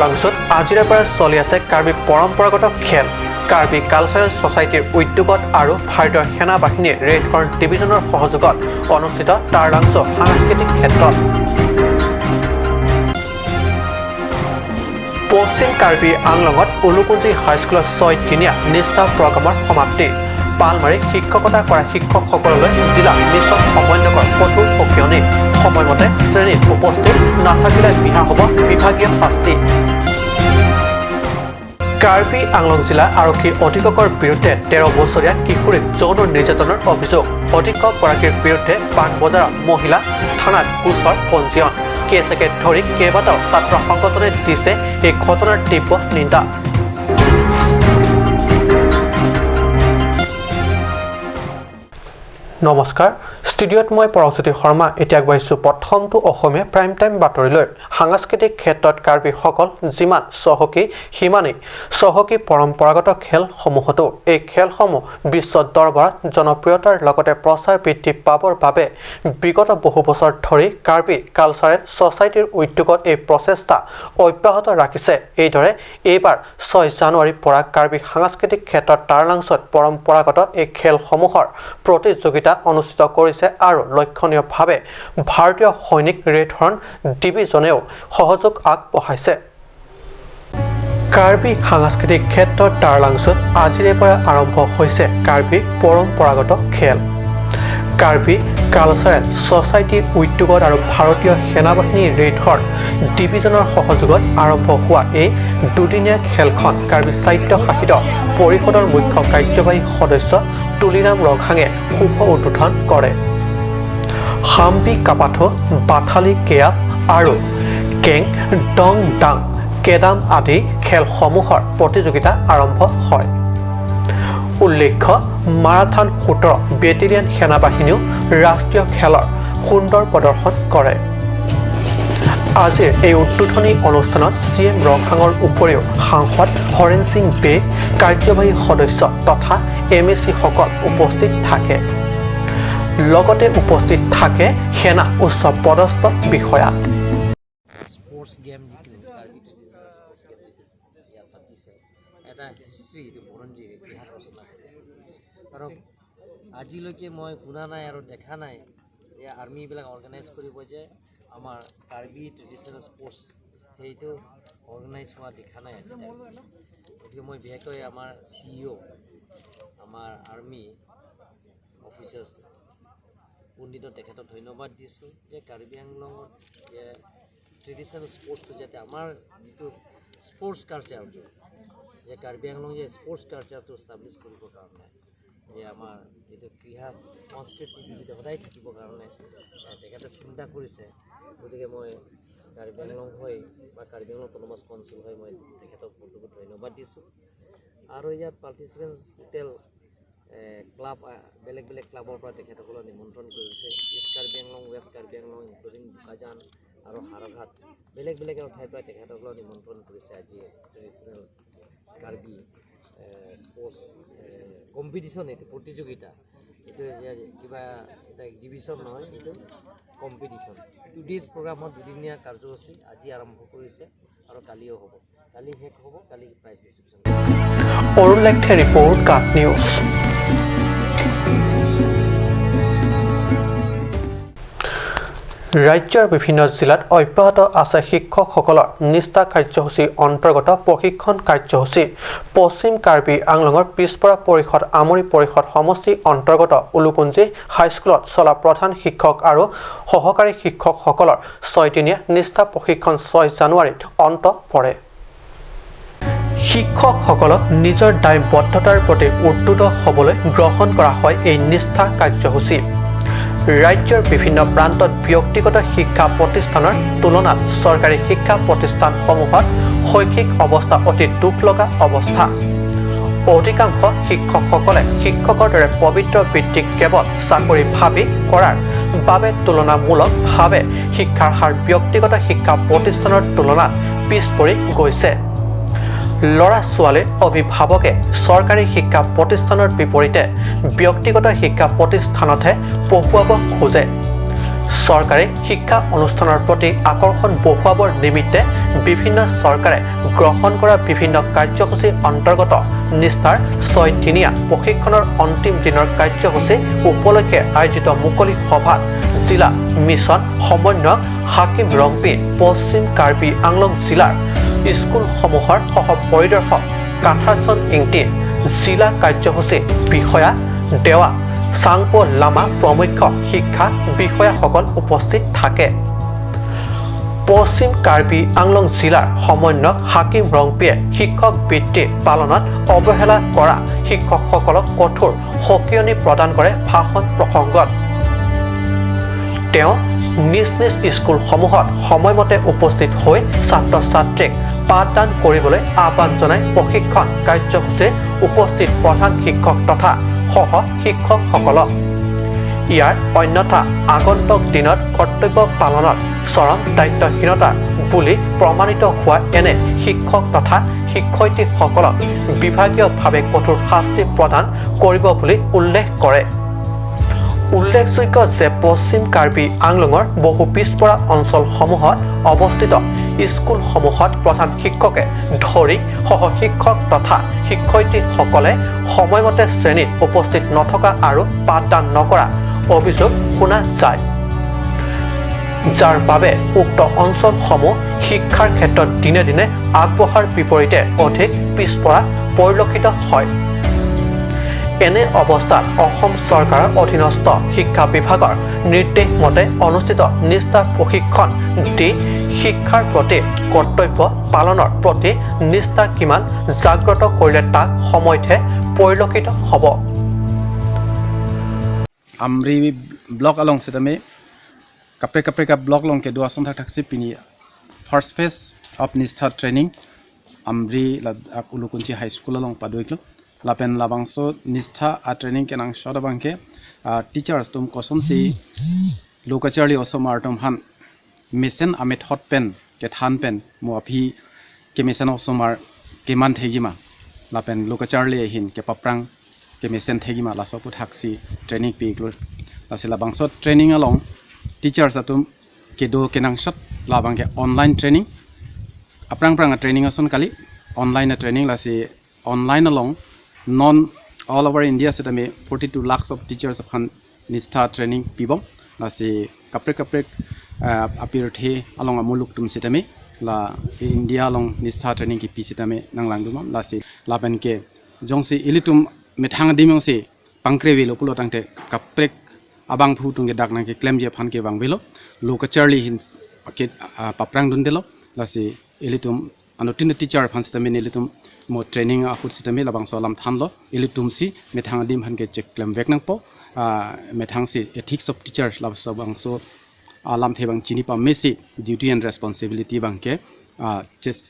তাৰলাংচুত আজিৰে পৰা চলি আছে কাৰ্বি পৰম্পৰাগত খেল। কাৰ্বি কালচাৰেল ছ'চাইটিৰ উদ্যোগত আৰু ভাৰতীয় সেনা বাহিনীৰ ৰেড হৰ্ণ ডিভিজনৰ সহযোগত অনুষ্ঠিত তাৰলাংচু সাংস্কৃতিক ক্ষেত্ৰত। পশ্চিম কাৰ্বি আংলঙত উলুকুঞ্জি হাইস্কুলৰ 6 দিনীয়া নিষ্ঠা প্ৰগ্ৰামৰ সমাপ্তি। পালমাৰি শিক্ষকতা কৰা শিক্ষকসকললৈ জিলা মিছন সমন্বয়কৰ কঠোৰ সকিয়নি। সময়মতে শ্ৰেণীত উপস্থিত নাথাকিলে বিহা হ'ব বিভাগীয় শাস্তি। কাৰ্বি আংলং জিলা আৰক্ষী অধীক্ষকৰ বিৰুদ্ধে 13 বছৰীয়া কিশোৰীক যৌন নিৰ্যাতনৰ অভিযোগ। অধীক্ষকগৰাকীৰ বিৰুদ্ধে পাণবজাৰৰ মহিলা থানাত গোচৰ পঞ্জীয়ন। কেছেকে ধৰি কেইবাটাও ছাত্ৰ সংগঠনে দিছে এই ঘটনাৰ তীব্ৰ নিন্দা। নমস্কাৰ, ষ্টুডিঅ'ত মই পৰশজ্যোতি শৰ্মা। এতিয়া আগবাঢ়িছোঁ প্ৰথমটো অসমীয়া প্ৰাইম টাইম বাতৰিলৈ। সাংস্কৃতিক ক্ষেত্ৰত কাৰ্বিসকল যিমান চহকী, সিমানেই চহকী পৰম্পৰাগত খেলসমূহতো। এই খেলসমূহ বিশ্ব দৰবাৰত জনপ্ৰিয়তাৰ লগতে প্ৰচাৰ বৃদ্ধি পাবৰ বাবে বিগত বহু বছৰ ধৰি কাৰ্বি কালচাৰেল ছ'চাইটিৰ উদ্যোগত এই প্ৰচেষ্টা অব্যাহত ৰাখিছে। এইদৰে এইবাৰ 6 জানুৱাৰীৰ পৰা কাৰ্বি সাংস্কৃতিক ক্ষেত্ৰত তাৰলাংচত পৰম্পৰাগত এই খেলসমূহৰ প্ৰতিযোগিতা অনুষ্ঠিত কৰিছে আৰু লক্ষণীয়ভাৱে ভাৰতীয় সৈনিক ৰেড হৰ্ণ ডিভিজনেও সহযোগ আগবঢ়াইছে। কাৰ্বি সাংস্কৃতিক ক্ষেত্ৰত তাৰলাংচুত আজিৰে পৰা আৰম্ভ হৈছে কাৰ্বি পৰম্পৰাগত খেল। কাৰ্বি কালচাৰেল ছ'চাইটিৰ উদ্যোগত আৰু ভাৰতীয় সেনাবাহিনীৰ ৰেড হৰ্ণ ডিভিজনৰ সহযোগত আৰম্ভ হোৱা এই দুদিনীয়া খেলখন কাৰ্বি স্বায়ত্তশাসিত পৰিষদৰ মুখ্য কাৰ্যবাহী সদস্য তুলিৰাম ৰংহাঙে শুভ উদ্বোধন কৰে। হাম্বি কাপাথো, বাথালি কেয়াপ আৰু কেং ডং ডাং কেদাম আদি খেলসমূহৰ প্ৰতিযোগিতা আৰম্ভ হয়। উল্লেখ্য, মাৰাথান 17 বেটেলিয়ন সেনাবাহিনীও ৰাষ্ট্ৰীয় খেলৰ সুন্দৰ প্ৰদৰ্শন কৰে। আজিৰ এই উদ্বোধনী অনুষ্ঠানত চি এম ৰংহাঙৰ উপৰিও সাংসদ হৰেণ সিং বে, কাৰ্যবাহী সদস্য তথা এম এ চিসকল উপস্থিত থাকে। লগতে উপস্থিত থাকে সেনা উচ্চ পদস্থ বিষয়া। স্পৰ্টছ গেম যিটো কাৰ্বি ট্ৰেডিশ্যনেল স্পৰ্টছ গেম যিটো ইয়াত পাতিছে, এটা হিষ্ট্ৰী, এইটো বুৰঞ্জী ইতিহাস ৰচনা কৰিছে। কাৰণ আজিলৈকে মই শুনা নাই আৰু দেখা নাই যে আৰ্মিবিলাক অৰ্গেনাইজ কৰিব যে আমাৰ কাৰ্বি ট্ৰেডিশ্যনেল স্পৰ্টছ, সেইটো অৰ্গেনাইজ হোৱা দেখা নাই আজি। গতিকে মই বিশেষকৈ আমাৰ চি অ', আমাৰ আৰ্মি অফিচাৰ্ছ পণ্ডিত, তেখেতক ধন্যবাদ দিছোঁ যে কাৰ্বি আংলঙত যে ট্ৰেডিশ্যনেল স্পৰ্টছটো যাতে আমাৰ যিটো স্পৰ্টছ কালচাৰটো যে কাৰ্বি আংলং যে স্পৰ্টছ কালচাৰটো ষ্টাব্লিছ কৰিবৰ কাৰণে যে আমাৰ যিটো ক্ৰীড়া সংস্কৃতিটো যিটো সদায় থাকিবৰ কাৰণে তেখেতে চিন্তা কৰিছে। গতিকে মই কাৰ্বি আংলং হৈ বা কাৰ্বি আংলং অট'নমাছ কাউন্সিল হৈ মই তেখেতক বহুত বহুত ধন্যবাদ দিছোঁ। আৰু ইয়াত পাৰ্টিচিপেণ্টছ টোটেল ক্লাব, বেলেগ বেলেগ ক্লাবৰ পৰা তেখেতসকলক নিমন্ত্ৰণ কৰিছে। East Karbi Anglong, West Karbi Anglong, including Bokajan আৰু হাৰঘাট, বেলেগ বেলেগ ঠাইৰ পৰা তেখেতসকলক নিমন্ত্ৰণ কৰিছে। আজি ট্ৰেডিশ্যনেল কাৰ্বি স্পৰ্টছ কম্পিটিশ্যন, এইটো প্ৰতিযোগিতা, এইটো কিবা এটা এক্সিবিশ্যন নহয়, এইটো কম্পিটিশ্যন। 2 ডেইজ প্ৰগ্ৰামত দুদিনীয়া কাৰ্যসূচী আজি আৰম্ভ কৰিছে আৰু কালিও হ'ব, কালি শেষ হ'ব, কালি প্ৰাইজ ডিষ্ট্ৰিবিউশ্যন। অৰুণ লেখথে ৰিপৰ্ট, কাট নিউজ। ৰাজ্যৰ বিভিন্ন জিলাত অব্যাহত আছে শিক্ষকসকলৰ নিষ্ঠা কাৰ্যসূচীৰ অন্তৰ্গত প্ৰশিক্ষণ কাৰ্যসূচী। পশ্চিম কাৰ্বি আংলঙৰ পিছপৰা পৰিষদ আমৰি পৰিষদ সমষ্টিৰ অন্তৰ্গত উলুকুঞ্জি হাইস্কুলত চলা প্ৰধান শিক্ষক আৰু সহকাৰী শিক্ষকসকলৰ 6 দিনীয়া নিষ্ঠা প্ৰশিক্ষণ 6 জানুৱাৰীত অন্ত পৰে। শিক্ষকসকলক নিজৰ দায়বদ্ধতাৰ প্ৰতি উদ্বুদ্ধ হ'বলৈ গ্ৰহণ কৰা হয় এই নিষ্ঠা কাৰ্যসূচী। ৰাজ্যৰ বিভিন্ন প্ৰান্তত ব্যক্তিগত শিক্ষা প্ৰতিষ্ঠানৰ তুলনাত চৰকাৰী শিক্ষা প্ৰতিষ্ঠানসমূহত শৈক্ষিক অৱস্থা অতি দুখ লগা অৱস্থা। অধিকাংশ শিক্ষকসকলে শিক্ষকৰ দৰে পবিত্ৰ বৃত্তিক কেৱল চাকৰি ভাবি কৰাৰ বাবে তুলনামূলকভাৱে শিক্ষাৰ হাৰ ব্যক্তিগত শিক্ষা প্ৰতিষ্ঠানৰ তুলনাত পিছ পৰি গৈছে। ল'ৰা ছোৱালীৰ অভিভাৱকে চৰকাৰী শিক্ষা প্ৰতিষ্ঠানৰ বিপৰীতে ব্যক্তিগত শিক্ষা প্ৰতিষ্ঠানতহে পঢ়ুৱাব খোজে। চৰকাৰে শিক্ষা অনুষ্ঠানৰ প্ৰতি আকৰ্ষণ বহুৱাবৰ নিমিত্তে বিভিন্ন চৰকাৰে গ্ৰহণ কৰা বিভিন্ন কাৰ্যসূচীৰ অন্তৰ্গত নিষ্ঠাৰ 6 দিনীয়া প্ৰশিক্ষণৰ অন্তিম দিনৰ কাৰ্যসূচী উপলক্ষে আয়োজিত মুকলি সভাত জিলা মিছন সমন্বয়ক হাকিম ৰংপি, পশ্চিম কাৰ্বি আংলং জিলাৰ স্কুলসমূহৰ সহ পৰিদৰ্শক কাথাৰচন ইংটি, জিলা কাৰ্যসূচী বিষয়া দেৱা চাংপো লামা প্ৰমুখ্য শিক্ষা বিষয়াসকল উপস্থিত থাকে। পশ্চিম কাৰ্বি আংলং জিলাৰ সমন্বয়ক হাকিম ৰংপিয়ে শিক্ষক বৃত্তি পালনত অৱহেলা কৰা শিক্ষকসকলক কঠোৰ সকিয়নি প্ৰদান কৰে। ভাষণ প্ৰসংগত তেওঁ নিজ নিজ স্কুলসমূহত সময়মতে উপস্থিত হৈ ছাত্ৰ ছাত্ৰীক পাঠদান কৰিবলৈ আহ্বান জনাই প্ৰশিক্ষণ কাৰ্যসূচীত উপস্থিত প্ৰধান শিক্ষক তথা সহ শিক্ষকসকলক। ইয়াৰ অন্যথা আগন্তুক দিনত কৰ্তব্য পালনত চৰম দায়িত্বহীনতা বুলি প্ৰমাণিত হোৱা এনে শিক্ষক তথা শিক্ষয়িত্ৰীসকলক বিভাগীয়ভাৱে কঠোৰ শাস্তি প্ৰদান কৰিব বুলি উল্লেখ কৰে। উল্লেখযোগ্য যে পশ্চিম কাৰ্বি আংলঙৰ বহু পিছপৰা অঞ্চলসমূহত অৱস্থিত স্কুলসমূহত প্ৰধান শিক্ষকে ধৰি সহ শিক্ষক তথা শিক্ষয়িত্ৰীসকলে সময়মতে শ্ৰেণীত উপস্থিত নথকা আৰু পাঠদান নকৰা অভিযোগ শুনা যায়, যাৰ বাবে উক্ত অঞ্চলসমূহ শিক্ষাৰ ক্ষেত্ৰত দিনে দিনে আগবঢ়াৰ বিপৰীতে অধিক পিছপৰা পৰিলক্ষিত হয়। এনে অৱস্থাত অসম চৰকাৰৰ অধীনস্থ শিক্ষা বিভাগৰ নিৰ্দেশ মতে অনুষ্ঠিত নিষ্ঠা প্ৰশিক্ষণ দি শিক্ষাৰ প্ৰতি কৰ্তব্য পালনৰ প্ৰতি নিষ্ঠা কিমান জাগ্ৰত কৰিলে তাক সময়তহে পৰিলক্ষিত হ'ব। Amri block along sitame kapre kapre ka block long ke dua thak thak si pini first phase of Nistha training Amri la Ulukunchi High School along paduiklo lapen labangso Nistha a training kenang shot bangke teachers tum kosom si lokacharli osom artum han mission ame thot pen ke than pen mo aphi ke mission osomar ke man thegima lapen lokacharli hin ke paprang ke mission thegima la sopu thaksi training pi klo la sila bangso training along teachers atum ke do kenang shot la bangke online training aprang prang training ason kali online training la si online along non all over India se tame 42 lakhs of teachers aphan Nistha training pibom la si kapre kapre apir the along amuluk tum se tame la India along Nistha training ki pi se tame nang lang dumam la si lapen ke jong si ilitum methang dimong si pangkre velo pulo tangte kaprek abang phu tung ke dak nang ke claim je phan ke bang velo lo ka charli hin ke paprang dun delo la si ilitum anotin teacher phan se tame ilitum mo training a khut se tame la bang so lam than lo ilitum si methang dim phan ke check claim vek nang po methang si ethics of teachers la so bang so alam the bang chini pa mesi duty and responsibility bang ke chest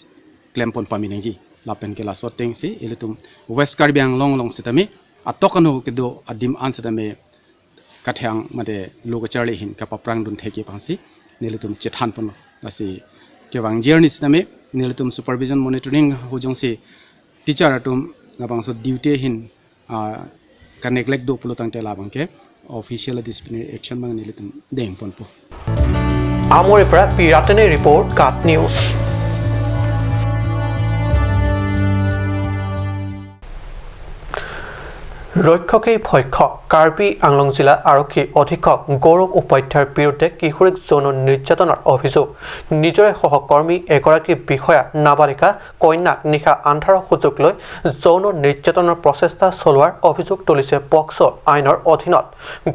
claim pon pa mi nang ji lapen ke la so teng si ilitum West Karbi Anglong long sitame atokano ke do adim an sitame kathyang made logo charli hin ka paprang dun theke pangsi nilitum chethan pon lasi ke wang journey sitame nilitum supervision monitoring hojong si teacher atum labang so duty hin ka neglect do pulo tangte labang ke official disciplinary action bang nilitum deng pon po. আমৰিৰ পৰা P ৰাতেনে report, কাট news. ৰক্ষকেই ভক্ষক। Karbi Anglong জিলা আৰক্ষী অধীক্ষক গৌৰৱ উপাধ্যায়ৰ বিৰুদ্ধে কিশোৰীক যৌন নিৰ্যাতনৰ অভিযোগ। নিজৰে সহকৰ্মী এগৰাকী বিষয়া নাবালিকা কন্যাক নিশা আন্ধাৰৰ সুযোগ লৈ যৌন নিৰ্যাতনৰ প্ৰচেষ্টা চলোৱাৰ অভিযোগ তুলিছে। পক্স আইনৰ অধীনত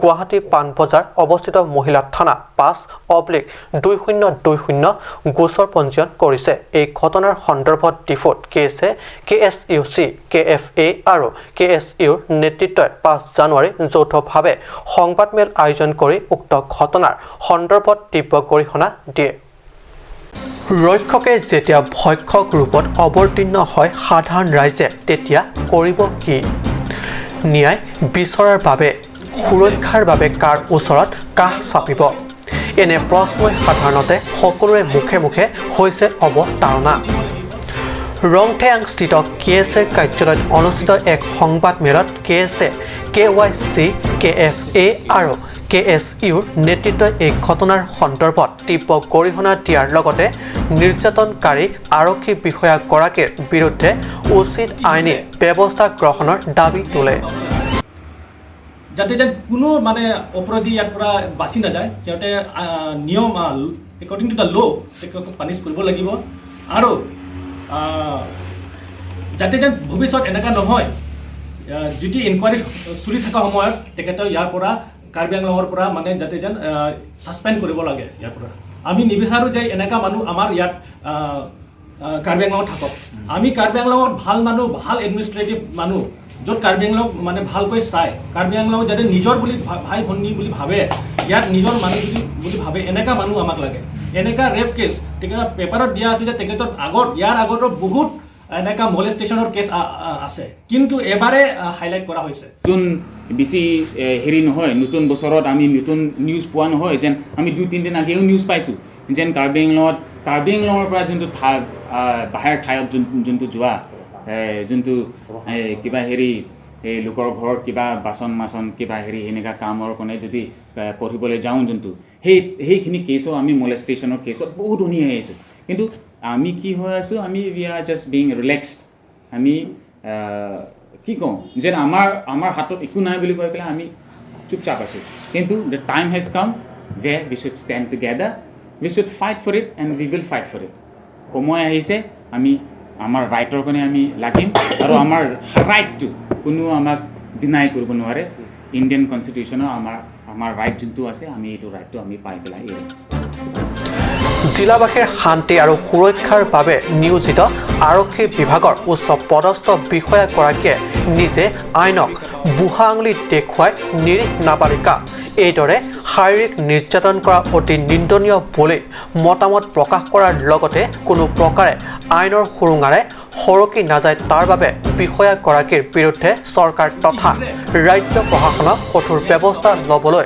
গুৱাহাটী পাণবজাৰ অৱস্থিত মহিলা থানা 5/2020 গোচৰ পঞ্জীয়ন কৰিছে। এই ঘটনাৰ সন্দৰ্ভত ডিফুত K S A, K S U C, K F A আৰু কে এছ ইউৰ নেতৃত্বই 5 জানুৱাৰী যৌথভাৱে সংবাদমেল আয়োজন কৰি উক্ত ঘটনাৰ সন্দৰ্ভত তীব্ৰ গৰিহণা দিয়ে। ৰক্ষকে যেতিয়া ভক্ষক ৰূপত অৱতীৰ্ণ হয়, সাধাৰণ ৰাইজে তেতিয়া কৰিব কি? ন্যায় বিচৰাৰ বাবে, সুৰক্ষাৰ বাবে কাৰ ওচৰত কাষ চাপিব? এনে প্ৰশ্নই সাধাৰণতে সকলোৰে মুখে মুখে হৈছে অৱতাৰণা। ৰংথেয়াংস্থিত কে এছ এৰ কাৰ্যালয়ত অনুষ্ঠিত এক সংবাদমেলত K S A, K Y C, K F A আৰু কে এছ ইউৰ নেতৃত্বই এই ঘটনাৰ সন্দৰ্ভত তীব্ৰ গৰিহণা দিয়াৰ লগতে নিৰ্যাতনকাৰী আৰক্ষী বিষয়াগৰাকীৰ বিৰুদ্ধে উচিত আইনী ব্যৱস্থা গ্ৰহণৰ দাবী তোলে। যাতে যেন কোনো মানে অপৰাধী ইয়াৰ পৰা বাচি নাযায়। সিহঁতে নিয়ম, একৰ্ডিং টু the ল' তেখেতক পানিছ কৰিব লাগিব আৰু যাতে যেন ভৱিষ্যত এনেকুৱা নহয়। যদি ইনকুৱাৰী চলি থকা সময়ত তেখেতক ইয়াৰ পৰা, কাৰ্বি আংলঙৰ পৰা মানে যাতে যেন ছাছপেণ্ড কৰিব লাগে ইয়াৰ পৰা। আমি নিবিচাৰোঁ যে এনেকুৱা মানুহ আমাৰ ইয়াত কাৰ্বি আংলঙত থাকক। আমি কাৰ্বি আংলঙত ভাল মানুহ, ভাল এডমিনিষ্ট্ৰেটিভ মানুহ, য'ত কাৰ্বি আংলং মানে ভালকৈ চায়, কাৰ্বি আংলং যাতে নিজৰ বুলি ভাই ভনী বুলি ভাবে, ইয়াত নিজৰ মানুহ যদি বুলি ভাবে, এনেকুৱা মানুহ আমাক লাগে। এনেকুৱা ৰেপ কেছ তেখেতৰ পেপাৰত দিয়া আছে যে তেখেতৰ আগত, ইয়াৰ আগতো বহুত এনেকুৱা মলেষ্টেশ্যনৰ কেছ আছে, কিন্তু এবাৰে হাইলাইট কৰা হৈছে। নতুন বেছি হেৰি নহয়, নতুন বছৰত আমি নতুন নিউজ পোৱা নহয় যেন আমি 2-3 দিন আগেও নিউজ পাইছোঁ যেন কাৰ্বি আংলঙত, কাৰ্বি আংলঙৰ পৰা যোনটো বাহিৰ ঠাইত যোনটো যোৱা যোনটো কিবা হেৰি এই লোকৰ ঘৰত কিবা বাচন মাচন কিবা হেৰি সেনেকুৱা কামৰ কাৰণে যদি পঢ়িবলৈ যাওঁ যোনটো সেইখিনি কেছো আমি মলেষ্টেশ্যনৰ কেছত বহুত শুনি আহিছোঁ। কিন্তু আমি কি হৈ আছোঁ? আমি we are just being relaxed. আমি কি কওঁ যেন আমাৰ হাতত একো নাই বুলি কৈ পেলাই আমি চুপচাপ আছোঁ। কিন্তু the time has come where we should stand together, we should fight for it and we will fight for it. সময় আহিছে, আমি আমাৰ ৰাইটৰ কাৰণে আমি লাগিম আৰু আমাৰ ৰাইটটো কোনো আমাক ডিনাই কৰিব নোৱাৰে। ইণ্ডিয়ান কনষ্টিটিউশ্যনৰ আমাৰ ৰাইট যোনটো আছে, আমি এইটো ৰাইটটো আমি পাই পেলাই এৰিম। জিলাবাসীৰ শান্তি আৰু সুৰক্ষাৰ বাবে নিয়োজিত আৰক্ষী বিভাগৰ উচ্চ পদস্থ বিষয়াগৰাকীয়ে নিজে আইনক বুঢ়া আঙুলি দেখুৱাই নিৰীহ নাবালিকা এইদৰে শাৰীৰিক নিৰ্যাতন কৰা অতি নিন্দনীয় বুলি মতামত প্ৰকাশ কৰাৰ লগতে কোনো প্ৰকাৰে আইনৰ সুৰুঙাৰে সৰকি নাযায় তাৰ বাবে বিষয়াগৰাকীৰ বিৰুদ্ধে চৰকাৰ তথা ৰাজ্য প্ৰশাসনক কঠোৰ ব্যৱস্থা ল'বলৈ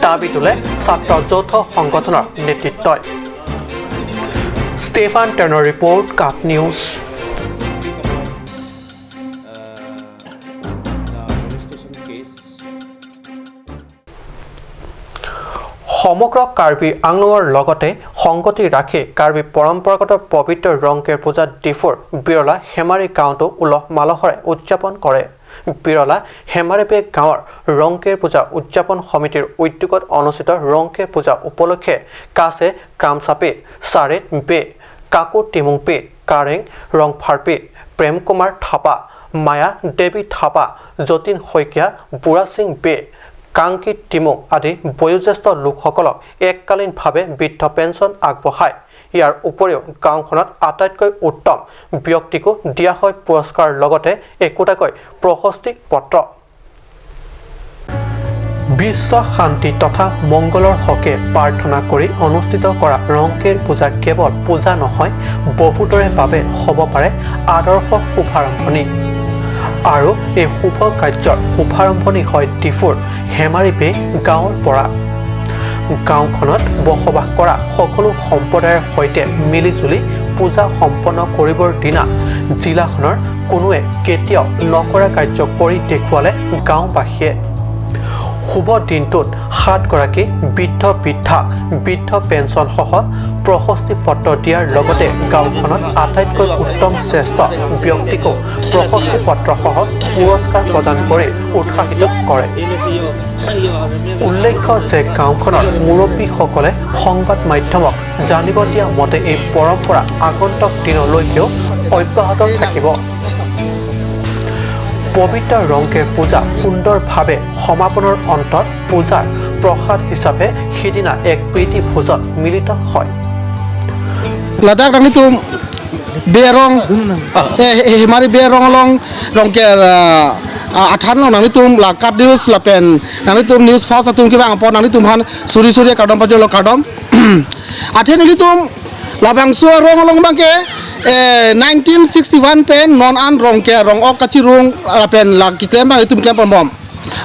দাবী তোলে ছাত্ৰ যৌথ সংগঠনৰ নেতৃত্বই। ষ্টেফান টেনৰ report, cup news. The molestation case. সমগ্ৰ কাৰ্বি আংলঙৰ লগতে সংগতি ৰাখি কাৰ্বি পৰম্পৰাগত পবিত্ৰ ৰংকেৰ পূজা ডিফুৰ বিৰলা হেমাৰী গাঁৱতো উলহ মালহেৰে উদযাপন কৰে। বিৰলা হেমাৰীবে গাঁৱৰ ৰংকেৰ পূজা উদযাপন সমিতিৰ উদ্যোগত অনুষ্ঠিত ৰংকেৰ পূজা উপলক্ষে কাছে ক্ৰামচাপি, চাৰেত বে, কাকু টিমুংপি, কাৰেং ৰংফাৰপি, প্ৰেম কুমাৰ থাপা, মায়া দেৱী থাপা, যতীন শইকীয়া, বুঢ়াসিং বে, কাংকি টিমুং আদি বয়োজ্যেষ্ঠ লোকসকলক এককালীনভাৱে বৃদ্ধ পেঞ্চন আগবঢ়ায়। ইয়াৰ উপৰিও গাঁওখনত আটাইতকৈ উত্তম ব্যক্তিকো দিয়া হয় পুৰস্কাৰৰ লগতে একোটাকৈ প্ৰশস্তি পত্ৰ। বিশ্ব শান্তি তথা মংগলৰ হকে প্ৰাৰ্থনা কৰি অনুষ্ঠিত কৰা ৰংকেৰ পূজা কেৱল পূজা নহয়, বহুতৰে বাবে হ'ব পাৰে আদৰ্শ শুভাৰম্ভণি। আৰু এই শুভ কাৰ্যৰ শুভাৰম্ভণি হয় ডিফুৰ হেমাৰীবে গাঁৱৰ পৰা। গাঁওখনত বসবাস কৰা সকলো সম্প্ৰদায়ৰ সৈতে মিলিজুলি পূজা সম্পন্ন কৰিবৰ দিনা জিলাখনৰ কোনোৱে কেতিয়াও নকৰা কাৰ্য কৰি দেখুৱালে গাঁওবাসীয়ে। শুভ দিনটোত 7গৰাকী বৃদ্ধ বৃদ্ধাক বৃদ্ধ পেঞ্চনসহ প্ৰশস্তি পত্ৰ দিয়াৰ লগতে গাঁওখনত আটাইতকৈ উত্তম শ্ৰেষ্ঠ ব্যক্তিকো প্ৰশস্তি পত্ৰসহ পুৰস্কাৰ প্ৰদান কৰি উৎসাহিত কৰে। উল্লেখ্য যে গাঁওখনৰ মুৰব্বীসকলে সংবাদ মাধ্যমক জানিব দিয়া মতে এই পৰম্পৰা আগন্তুক দিনলৈকেও অব্যাহত থাকিব। পবিত্ৰ ৰংকেৰ পূজা সুন্দৰভাৱে সমাপনৰ অন্তত পূজাৰ প্ৰসাদ হিচাপে সিদিনা এক প্ৰীতি ভোজত মিলিত হয়। Ladakh nang itu berong eh mari berong long rong ke athan long nang itu la kat news la pen nang itu news fast atum ki bang por nang itu han suri suri kadom pa lo kadom athen itu la bang su rong long bang ke 1961 pen non an rong ke rong ok kachi rong la pen la ki klem bang itu klem pom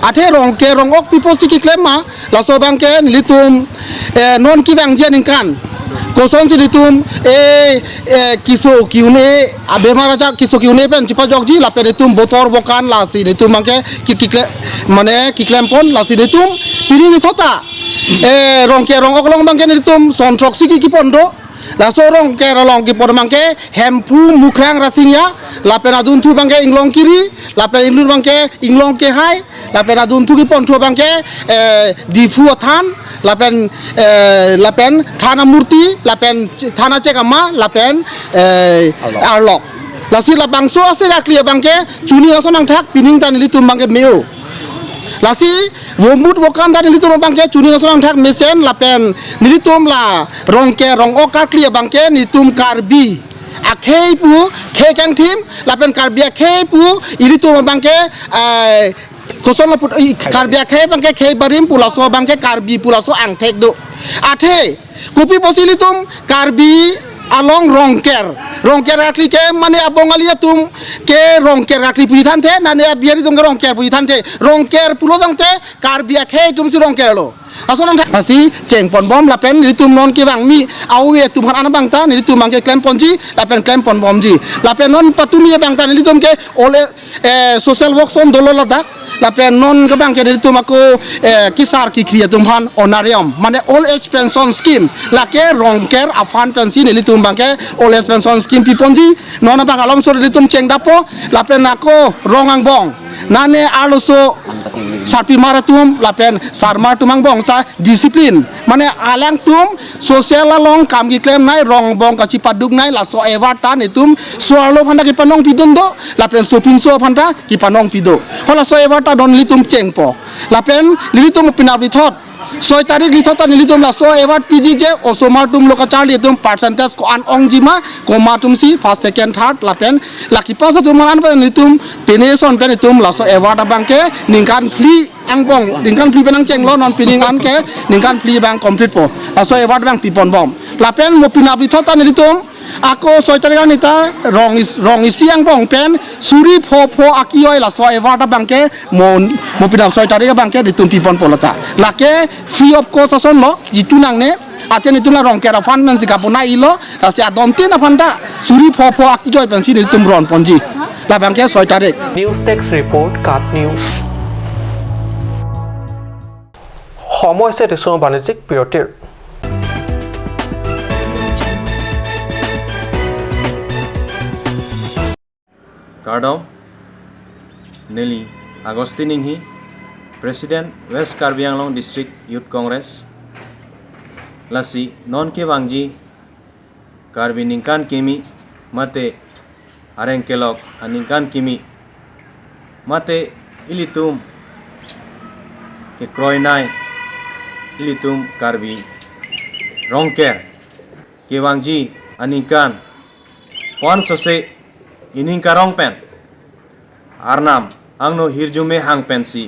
athe rong ke rong ok people si ki klem ma la so bang ke litum non ki bang jen kan. koson sinitum e kiso kiune bemar ajar kiso kiune pen chipa jogji la pen itum botor bokan la sinitum mangke kikle mane kiklempon la sinitum pini ni thota e rongke rong oklong mangke nitum sontrok siki ki pondo la sorong ke rolong ki por mangke hempu mukrang rasingya la pen adun thu bangke inglong kiri la pen inlur bangke inglong ke hai la pen adun thu ki pon thu bangke difu athan lapen lapen thana murti lapen thana chekama lapen arlok lasi la bangso ase rakli bangke chuni aso nang thak pining tan litum bangke meo lasi womut wokan tan litum bangke chuni aso nang thak mesen lapen nilitum la rongke rong o katli bangke nitum karbi akhei pu khekang thim lapen karbi akhei pu ilitum bangke koson la put karbi akhe bangke khe barim pulaso bangke karbi pulaso angthek do athe kopi posilitum karbi along rongker rongker rakli ke mane abongalia tum ke rongker rakli pui thanthe nane biari tum ke rongker pui thanthe rongker pulo dangte karbi akhe tum si rongker lo ason asi cheng pon bom lapen ritum non ki bang mi awe tum han bang ta ni tum bangke klem ponji lapen klem pon bom ji lapen non patumi bang ta ni tum ke ole social work som dolo lada lapen non ke bang ke ritum ako kisar ki kriya tum han honorarium mane old age pension scheme lake rongker afan pension ni tum bang ke old age pension scheme pi ponji non bang alom so ritum cheng dapo lapen ako rongang bong nane aloso sarpi maratum lapen sarmar tumang bong ta disiplin mane alang tum social along kam gi claim nai rong bong kachi paduk nai laso evar ta nitum soarlo phanda ki panong pidon do lapen sopin so phanda ki panong pido hola so evar ta don litum chengpo lapen litum pinabli thot 6 তারিখ লিথতা নিলিতুম লা so এবার PG যে ওসোমার তুম লোকাচার লিতুম percentage কো আন অং জিমা coma তুম সি first second third লাপেন লাকি পাসা তুম আন পা নিতুম পেনেশন পেন তুম লা সো এওয়ার্ড বাংকে নিংকান ফ্রি আং বং নিংকান ফ্রি পেনাং চেংলো নন পিনিং আন কে নিংকান ফ্রি বাং কমপ্লিট পো লা সো এওয়ার্ড বাং পিপন বম লাপেন মপিনা লিথতা নিলিতুম ako 6 তারিখ নিতা রং রং ইসি আং বং পেন সুরি ফো ফো আকি হয় লা সো এওয়ার্ড বাংকে মন মপিনা 6 তারিখ বাংকে দিতুম পিপন পলতা লাকে ফ্রি অফ কস্ট আসন ল জিতু নাংনে আতে নিতুম লা রং কেরা ফান্ড মেন সিকা পোনা ইলো তাসে আদন্তে না ফান্ডা সুরি ফো ফো আকি জয় পেনসি নিতুম রন পঞ্জি লা বাংকে 6 তারিখ। নিউজ ডেস্ক ৰিপৰ্ট, কাট নিউজ। সময় হৈছে কিছু বাণিজ্যিক বিৰতিৰ। Kardom, Nelly Agustin Inghi, President West Karbi Anglong District Youth Congress, Lasi Non Ke Wangji, Karbi Ningkan Kimi, Mate Areng Kelok Aningkan Kimi, Mate Ilitum Ke Kroinai, Ilitum Karbi Rongker, Ke Wangji Aningkan, Pon Sose ining karong pen arnam angno hirjume hang pensi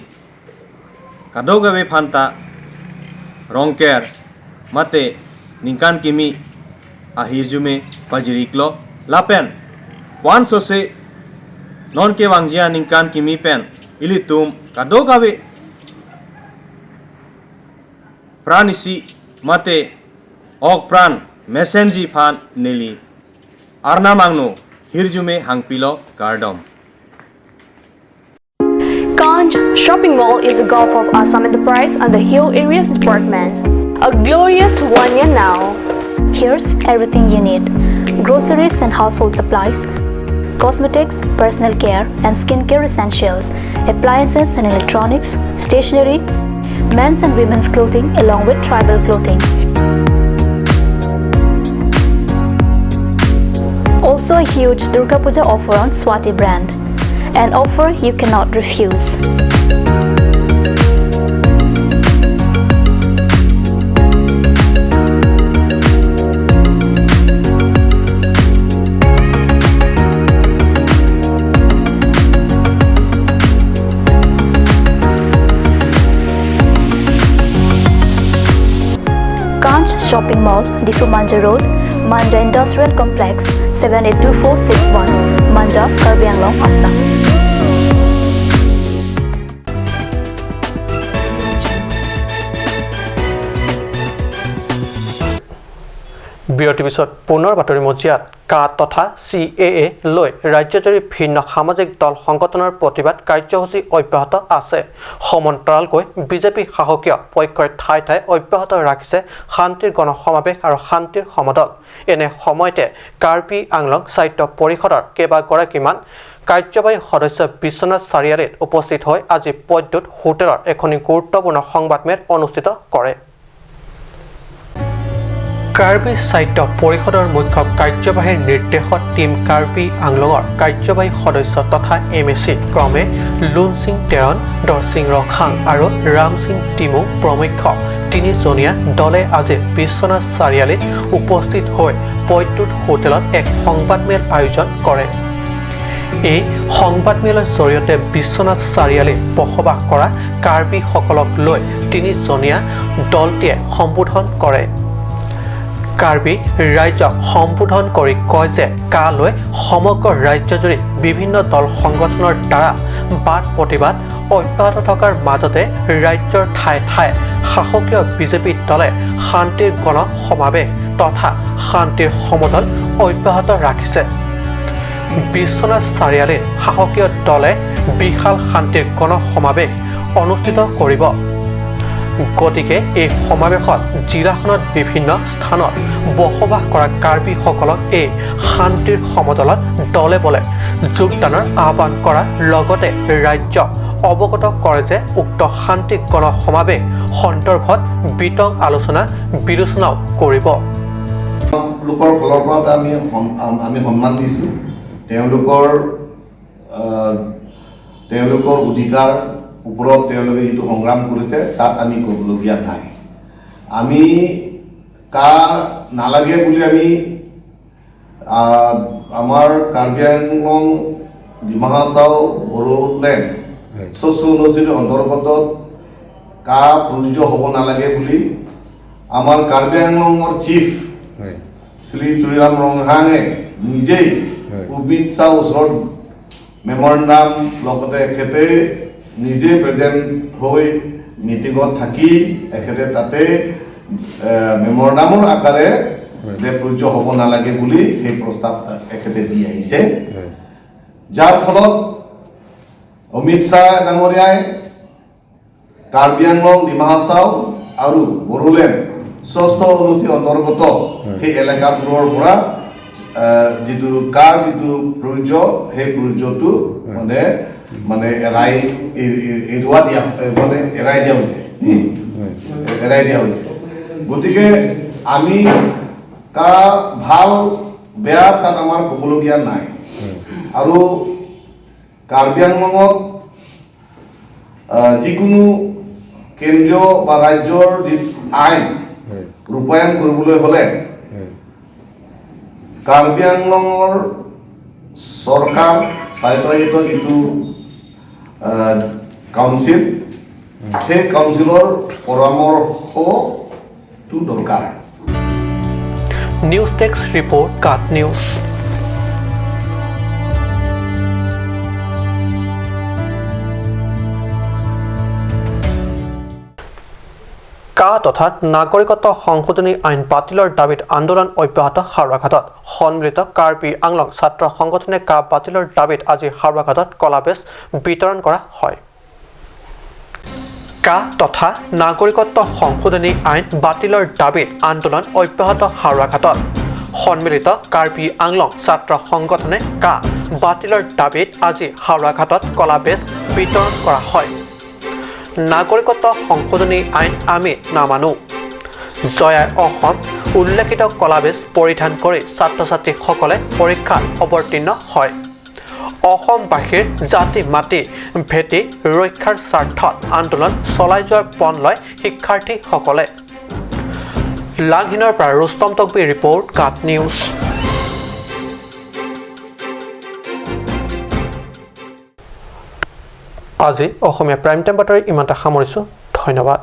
kadogawe phanta rongker mate ningkan kimi a hirjume pajiriklo lapen wan sose non ke wangjia ningkan kimi pen ilitum kadogawe pranisi mate ok pran mesenji phan neli arnam angno Hirjume Hangpilo Kardom. Ganj Shopping Mall is a Gulf of Assam Enterprise and the Hill Areas Department. A glorious 1 year now. Here's everything you need. Groceries and household supplies, cosmetics, personal care and skincare essentials, appliances and electronics, stationery, men's and women's clothing along with tribal clothing. Also a huge Durga Puja offer on Swati brand, an offer you cannot refuse. Ganj Shopping Mall, Difu Manja Road, Manja Industrial Complex, 782461, Manja, Karbi Anglong, Assam. বিৰতিৰ পিছত পুনৰ বাতৰি মজিয়াত কা তথা CAA লৈ ৰাজ্যজুৰি ভিন্ন সামাজিক দল সংগঠনৰ প্ৰতিবাদ কাৰ্যসূচী অব্যাহত আছে। সমান্তৰালকৈ বিজেপি শাসকীয় পক্ষই ঠাই ঠাই অব্যাহত ৰাখিছে শান্তিৰ গণসমাৱেশ আৰু শান্তিৰ সমদল। এনে সময়তে কাৰ্বি আংলং সাহিত্য পৰিষদৰ কেইবাগৰাকীমান কাৰ্যবাহী সদস্য বিশ্বনাথ চাৰিআলিত উপস্থিত হৈ আজি পদ্যুৎ হোটেলত এখনি গুৰুত্বপূৰ্ণ সংবাদমেল অনুষ্ঠিত কৰে। কাৰ্বি সাহিত্য পৰিষদৰ মুখ্য কাৰ্যবাহীৰ নিৰ্দেশত টীম কাৰ্বি আংলঙৰ কাৰ্যবাহী সদস্য তথা MAC ক্ৰমে লুনসিং টেৰণ, দৰসিং ৰংহাং আৰু ৰামসিং টিমুং প্ৰমুখ্য তিনিজনীয়া দলে আজি বিশ্বনাথ চাৰিআলিত উপস্থিত হৈ পদ্যুৎ হোটেলত এক সংবাদমেল আয়োজন কৰে। এই সংবাদমেলৰ জৰিয়তে বিশ্বনাথ চাৰিআলিত বসবাস কৰা কাৰ্বিসকলক লৈ তিনিজনীয়া দলটিয়ে সম্বোধন কৰে। কাৰ্বি ৰাজ্যক সম্বোধন কৰি কয় যে কা লৈ সমগ্ৰ ৰাজ্যজুৰি বিভিন্ন দল সংগঠনৰ দ্বাৰা বাদ প্ৰতিবাদ অব্যাহত থকাৰ মাজতে ৰাজ্যৰ ঠায়ে ঠায়ে শাসকীয় বিজেপি দলে শান্তিৰ গণ সমাৱেশ তথা শান্তিৰ সমদল অব্যাহত ৰাখিছে। বিশ্বনাথ চাৰিআলিত শাসকীয় দলে বিশাল শান্তিৰ গণ সমাৱেশ অনুষ্ঠিত কৰিব। গতিকে এই সমাৱেশত জিলাখনত বিভিন্ন স্থানত বসবাস কৰা কাৰ্বিসকলক এই শান্তিৰ সমদলত দলে বলে যোগদানৰ আহ্বান কৰাৰ লগতে ৰাজ্যক অৱগত কৰে যে উক্ত শান্তি গণ সমাৱেশ সন্দৰ্ভত বিতং আলোচনা বিলোচনাও কৰিব। লোকৰ ফালৰ পৰা আমি সন্মান দিছোঁ, তেওঁলোকৰ অধিকাৰ ওপৰত তেওঁলোকে যিটো সংগ্ৰাম কৰিছে তাত আমি ক'বলগীয়া নাই। আমি কা নালাগে বুলি আমি আমাৰ কাৰ্বি আংলং, ডিমা হাছাও, বড়োলেণ্ড ষষ্ঠ অনুসূচীৰ অন্তৰ্গত কা প্ৰযোজ্য হ'ব নালাগে বুলি আমাৰ কাৰ্বি আংলঙৰ চিফ শ্ৰী তুলিৰাম ৰংহাঙে নিজেই অমিত শ্বাহ ওচৰত মেমৰেণ্ডাম লগতে এখেতে নিজে প্ৰেজেণ্ট হৈ মিটিঙত থাকি এখেতে তাতে মেমৰেণ্ডামৰ আকাৰে যে প্ৰযোজ্য হ'ব নালাগে বুলি সেই প্ৰস্তাৱ এখেতে দি আহিছে। যাৰ ফলত অমিত শ্বাহ ডাঙৰীয়াই কাৰ্বি আংলং, ডিমা হাছাও আৰু বড়োলেণ্ড ষষ্ঠ অনুসূচীৰ অন্তৰ্গত সেই এলেকাবোৰৰ পৰা যিটো কাৰ যিটো প্ৰযোজ্য সেই প্ৰযোজ্যটো মানে মানে এৰাই এৰুৱা দিয়া মানে এৰাই দিয়া হৈছে, এৰাই দিয়া হৈছে। গতিকে আমি কা ভাল বেয়া তাত আমাৰ ক'বলগীয়া নাই। আৰু কাৰ্বি আংলঙত যিকোনো কেন্দ্ৰীয় বা ৰাজ্যৰ যি আইন ৰূপায়ণ কৰিবলৈ হ'লে কাৰ্বি আংলঙৰ চৰকাৰ স্বায়ত্তশাসিত যিটো কাউন্সিল, সেই কাউন্সিলৰ পৰামৰ্শটো দৰকাৰ। নিউজ ডেস্ক ৰিপৰ্ট, কাট নিউজ। কা তথা নাগৰিকত্ব সংশোধনী আইন বাতিলৰ দাবীত আন্দোলন অব্যাহত হাওৰাঘাটত। সন্মিলিত কাৰ্বি আংলং ছাত্ৰ সংগঠনে কা বাতিলৰ দাবীত আজি হাওৰাঘাটত কলাবেজ বিতৰণ কৰা হয়। কা তথা নাগৰিকত্ব সংশোধনী আইন বাতিলৰ দাবীত আন্দোলন অব্যাহত হাওৰাঘাটত। সন্মিলিত কাৰ্বি আংলং ছাত্ৰ সংগঠনে কা বাতিলৰ দাবীত আজি হাওৰাঘাটত কলাবেজ বিতৰণ কৰা হয়। নাগৰিকত্ব সংশোধনী আইন আমি নামানো, জয়াই অসম উল্লেখিত কলাবেজ পৰিধান কৰি ছাত্ৰ ছাত্ৰীসকলে পৰীক্ষাত অৱতীৰ্ণ হয়। অসমবাসীৰ জাতি মাটি ভেটি ৰক্ষাৰ স্বাৰ্থত আন্দোলন চলাই যোৱাৰ পণ লয় শিক্ষাৰ্থীসকলে। লাংহিনৰ পৰা ৰুস্তম তকবীৰ ৰিপৰ্ট, কাট নিউজ। আজি অসমীয়া প্ৰাইম টাইম বাতৰি ইমানতে সামৰিছোঁ। ধন্যবাদ।